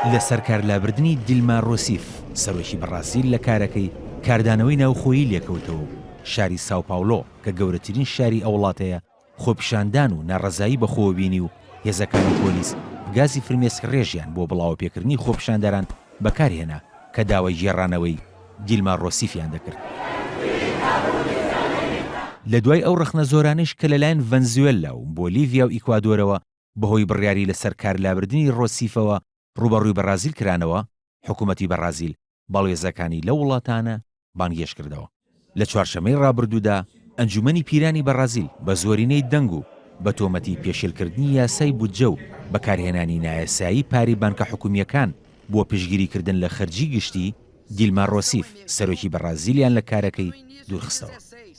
لەسەرکارلابردنی دیلما ڕۆسیف، سەرۆکی بەڕازیل لە کارەکەی، کاردانەوەی ناوخۆیی لێکەوتەوە و شاری ساوپاولۆ کە گەورەترین شاری ئەو وڵاتەیە خۆپیشاندان و ناڕەزایی بەخۆوە بینی و هێزەکانی پۆلیس گازی فرمێسکڕێژیان بۆ بڵاوەپێکردنی خۆپیشاندەران بەکارهێنا کە داوای گێڕانەوەی دیلما ڕۆسیفیان دەکرد. لە دوای ئەو ڕەخنە زۆرانەیش کە لەلایەن ڤەنزوێللا و بۆلیڤیا و ئیکوادۆرەوە بەهۆی بڕیاری لەسەر کارلابردنی ڕۆسیفەوە ڕووبەڕووی بەڕازیل کرانەوە، حکوومەتی بەڕازیل باڵوێزەکانی لەو وڵاتانە بانگهێشت کردەوە. لە چوارشەممەی ڕابردوودا ئەنجوومەنی پیرانی بەڕازیل بە زۆرینەی دەنگ و بە تۆمەتی پێشێلکردنی یاسای بودجە و بەکارهێنانی نایاسایی پارەی بانکە حکوومییەکان بۆ پشتگیریکردن لە خەرجی گشتی، دیلما ڕۆسیف سەرۆکی بەڕازیلیان لە کارەکەی دوورخستەوە.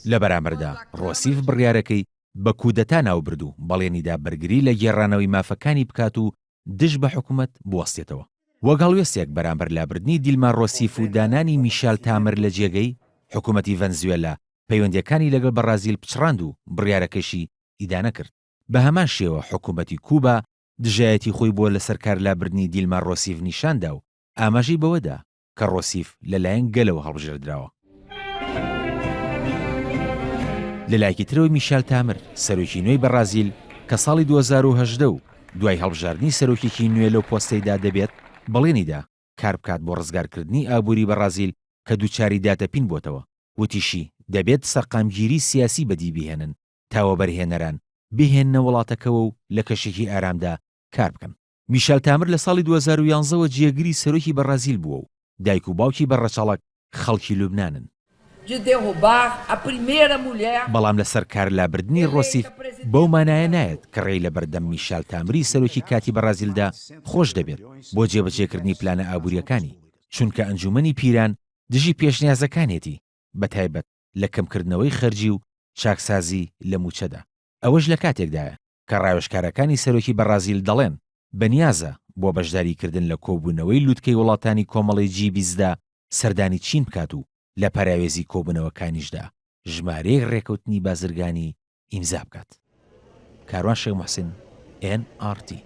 لە بەرامبەردا ڕۆسیف بڕیارەکەی بە کودەتا ناوبرد و بەڵێنیدا بەرگری لە گێڕانەوەی مافەکانی بکات و دژ بە حکومەت بوەستێتەوە. وەک هەڵوێستێک بەرامبەر لابردنی دیلما ڕۆسیف و دانانی میشال تامر لە جێگەی، حکومەتی ڤەنزوێلا پەیوەندییەکانی لەگەڵ بەڕازیل پچڕاند و بڕیارەکەشی ئیدانە کرد. بە هەمان شێوە حکومەتی کوبا دژایەتی خۆی بۆ لەسەرکارلابردنی دیلما ڕۆسیف نیشاندا و ئاماژەی بەوەدا کە ڕۆسیف لەلایەن گەلەوە هەڵبژێردراوە. لەلایەکی ترەوە میشال تامر، سەرۆکی نوێی بەڕازیل کە ساڵی 2018 و دوای هەڵبژاردنی سەرۆکێکی نوێ لەو پۆستەیدا دەبێت، بەڵێنیدا کاربکات بۆ ڕزگارکردنی ئابووری بەڕازیل کە دووچاری داتەپین بۆتەوە، وتیشی، دەبێت سەقامگیری سیاسی بەدیبهێنن تا وەبەرهێنەران بهێننە وڵاتەکەوە و لە کەشێکی ئارامدا کاربکەن. میشال تامر لە ساڵی 2011 وە جێگری سەرۆکی بەڕازیل بووە و دایک و باوکی بە ڕەچەڵەک خەڵکی لوبنانن. بەڵام لەسەر کار لابردنی ڕۆسیف بەو مانایە نایەت کە ڕێی لەبەردەم میشال تامری سەرۆکی کاتی بەڕازیلدا خۆش دەبێت بۆ جێبەجێکردنی پلانە ئابوورییەکانی، چونکە ئەنجوومەنی پیران دژی پێشنیازەکانیەتی بەتایبەت لە کەمکردنەوەی خەرجی و چاکسازی لە مووچەدا. ئەوەش لە کاتێکدایە کە ڕاوێژکارەکانی سەرۆکی بەڕازیل دەڵێن بەنیازە بۆ بەشداریکردن لە کۆبوونەوەی لوتکەی وڵاتانی کۆمەڵەی جی بیستدا سەردانی چین بکات و لە پەراوێزی کۆبوونەوەکانیشدا ژمارەیەک ڕێکەوتنی بازرگانی ئیمزا بکات. کاروان شێخ موحسین، ئێن ئاڕ تی.